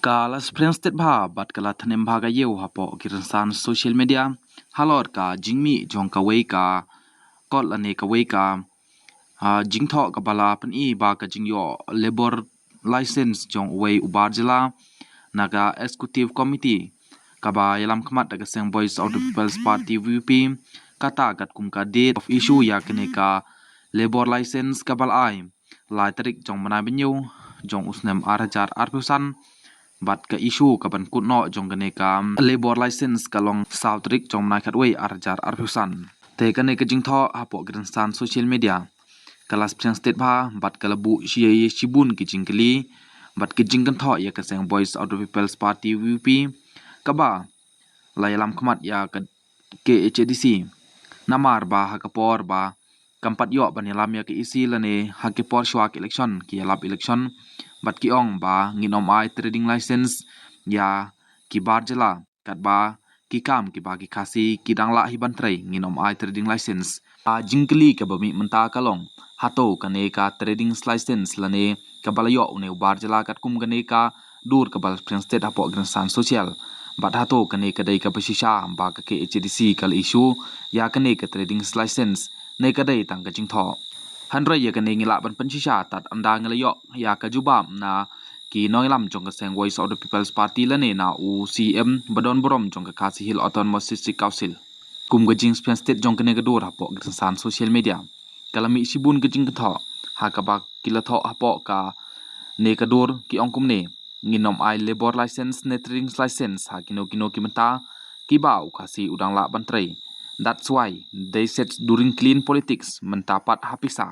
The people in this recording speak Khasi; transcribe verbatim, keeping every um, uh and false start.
Ka la spriang stet bha bad ka la thanem bha ka ïew hapoh ki rynsan social media halor ka jingmih jong kawei ka kot lane kawei ka jingthoh kaba la pyni ba ka jingïoh labour license jong uwei u bar jylla na ka executive committee kaba ïalam khmat da ka seng Voice of the People's Party VPP, kata katkum ka date of issue ïa kane ka labour license kaba la ai lai tarik jong mynai ba hynñiew jong u snem ar hajar arphew san, bad ka issue kaban kut noh jong kane ka labour license ka long saw tarik jong mynai khatwei ar hajar arphew san. Te kane ka jingthoh hapoh ki rynsan social media ka la spriang stet bha bad ka la buh shibun ki jingkylli bad ki jingkynthoh ïa ka seng Voice of the People's Party VPP kaba la ïalam khmat ïa ka KHADC. Namar ba ha ka por ba kam pat ïoh ban ïalam ïa ka EC lane ha ki por shuwa ka election ki ïalap election bad ki ong ba ngin ym ai trading license ïa ki bar jylla katba ki kam kiba ki Khasi ki dang lah hi ban trei ngin ym ai trading license. Ka jingkylli kaba mih mynta ka long hato kane ka trading license lane kaba la ïoh une u bar jylla katkum kane ka dur kaba la spriang stet hapoh ki rynsan social. Bad hato kane ka dei kaba shisha ba ka KHADC ka la issue ïa kane ka trading license ne ka dei tang ka jingthoh. Hynrei ïa kane ngi lah ban pynshisha tad ynda ngi la ïoh ïa ka jubab na ki nongïalam jong ka seng Voice of the People's Party lane na u CEM ba don burom jong ka Khasi Hills Autonomous District Council. Kum ka jingspriang stet jong kane ka dur hapoh ki rynsan social media ka la mih shibun ka jingkynthoh ha kaba ki la thoh hapoh kane ka dur ki ong kumne, ngin ym ai labour license ne trading license ha kino kino ki bynta kiba u Khasi u dang lah ban trei. That's why they said during clean politics mynta pat ha pisa.